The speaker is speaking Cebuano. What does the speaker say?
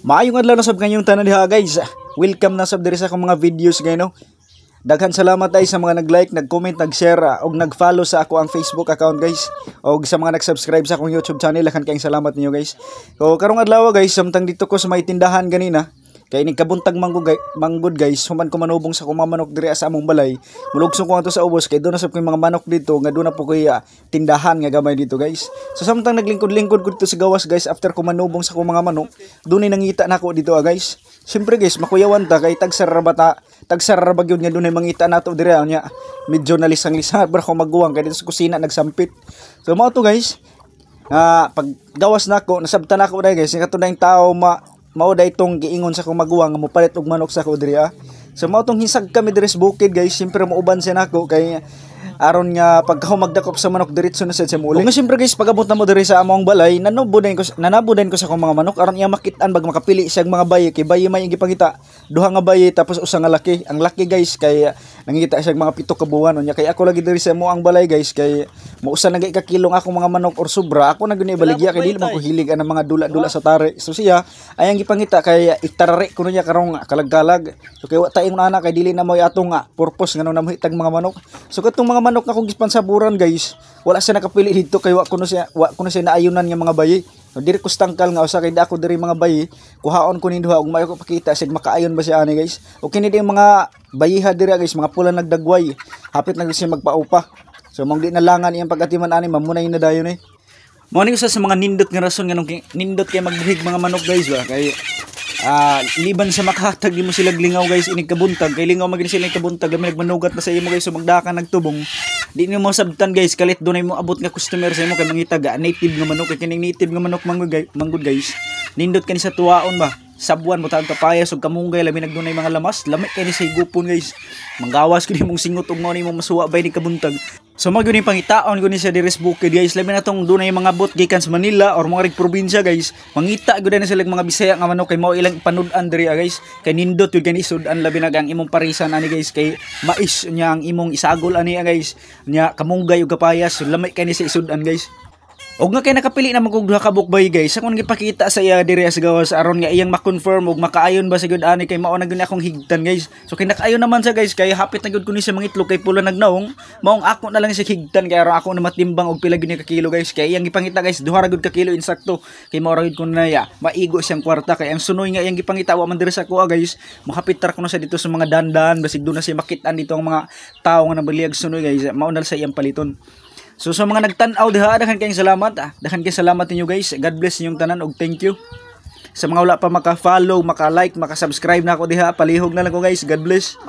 Maayong adlaw na sab kanyong tanan diha, guys. Welcome na sab diri sa akong mga videos gayno. Daghan salamat ay sa mga nag-like, nag-comment, nag-share ug nag-follow sa ako ang Facebook account, guys. Og sa mga nag-subscribe sa akong YouTube channel, daghan kayong salamat ninyo, guys. So karong adlaw, guys, samtang dito ko sa may tindahan ganina, kay ning kabuntag manggod, guys, human ko manubong sa akong mga manok diri sa among balay. Mulugsong ko ato sa ubos kay doon na sab ko mga manok dito nga doon na po koy tindahan nga gamay dito, guys. So samtang naglingkod-lingkod ko dito sa gawas, guys, after ko manubong sa akong mga manok, doon ay nangita nako dito, guys. Siyempre, guys, makuyawan ta kay tagsar ra bata, tagsar ra ba gyud nga dunay mangita nato diri nya. Medyo nalisang-lisang bra ko maguwang kay dito sa kusina nagsampit. So mao to, guys. Pag gawas nako, nasabtan nako dai, guys, kato na yung tao ma mao dai itong giingon sa akong maguwang nga mopalit og manok sa ako diri. So mao tong hisag kami diri sa bukid, guys, siyempre mauban siya nako kay aron nga pagka magdakop sa manok, diretso na sad siya muuli. Ug siyempre, guys, pag-abot na mo diri sa among balay, nanabo din ko sa akong mga manok aron iya makit-an bag makapili siya mga bayi kay bayi may gipangita. Duha nga bayi tapos usa nga laki. Ang laki, guys, kay nangita siya mga 7 ka buwan unya kay ako lagi diri sa mo ang balay, guys, kay mausa na ka kilong akong mga manok or sobra ako na gyud ibaligya kay dili man ko hilig ang mga dula-dula sa tari. So siya ay ang gipangita kay itarari kuno niya karong kalag-kalag. So kay wa ta ingon ana kay dili na mo atong purpose ngano namuhitag mga manok. So katong mga manok nga akong gispansaburan, guys, wala siya nakapili dito kay wa kuno siya naayunan nga mga bayi. So, diri ko tangkal nga usa kay dako diri mga bayi, kuhaon ko ning duha ug maayo ko pakita sig makaayon ba siya ani, guys. O kini di mga bayiha diri, guys, mga pula nagdagway. Hapit na siya magpaupa. So mong di nalangan iyang pagatiman ani, mamunay na dayon eh. Mao ni usa sa mga nindot nga rason nganong nindot kay magbuhig mga manok, guys, ba kay liban sa makahatag di mo sila lingaw, guys, inig kabuntag kay lingaw magin sila kabuntag, labi nagmanugat na sa imo, guys, so magdaka nagtubong di nimo masabtan, guys, kalit dunay mo abot nga customer sa imo kay mangita ga native nga manok kay kining native nga manok manggod, guys, nindot kani sa tuwaon ba, sabwan mo taong kapayas ug kamunggay, labi nagdunay mga lamas, lami kay ni sa higupon, guys, manggawas gud imong singot ug mao nimo masuwa bay ni kabuntag. So mao gyud pangitaon gud ni siya diri sa bukid, guys, labi na tong dunay mga bot gikan sa Manila or mga rig probinsya, guys, mangita gud na sila mga Bisaya nga manok kay mao ilang panud-an diri, guys, kay nindot gyud kani sud-an, labi na ang imong parisan ani, guys, kay mais nya ang imong isagol ani, guys, nya kamunggay ug kapayas, lami kay ni sa isud-an, guys. Og nga kay nakapili na magug duha ka bukbay, guys. Akong gipakita sa iya diri sa gawas aron nga iyang ma-confirm og makaayon ba sa gyud ani kay mao na gyud akong higtan, guys. So kay nakaayon naman siya, guys, kay hapit na gyud ko ni siya mangitlog kay pula nagnaong, maong ako na lang siya higtan kay aron ako na matimbang og pila gyud ni ka kilo, guys. Kay iyang gipangita, guys, duha ra gyud ka kilo insakto kay mao ra gyud ko na ya maigo siyang kwarta kay ang sunoy nga iyang gipangita wa man diri sa kuha, guys. Mohapit ra ko na siya dito sa mga dandan basig do na siya makit-an dito ang mga tawo nga nabaliyag sunoy, guys. Mao na sa iyang paliton. So sa mga nagtan-aw diha, daghan kayong salamat. Daghan kayong salamat ninyo, guys. God bless inyong tanan og thank you. Sa mga wala pa maka-follow, maka-like, maka-subscribe na ako diha, palihog na lang ko, guys. God bless.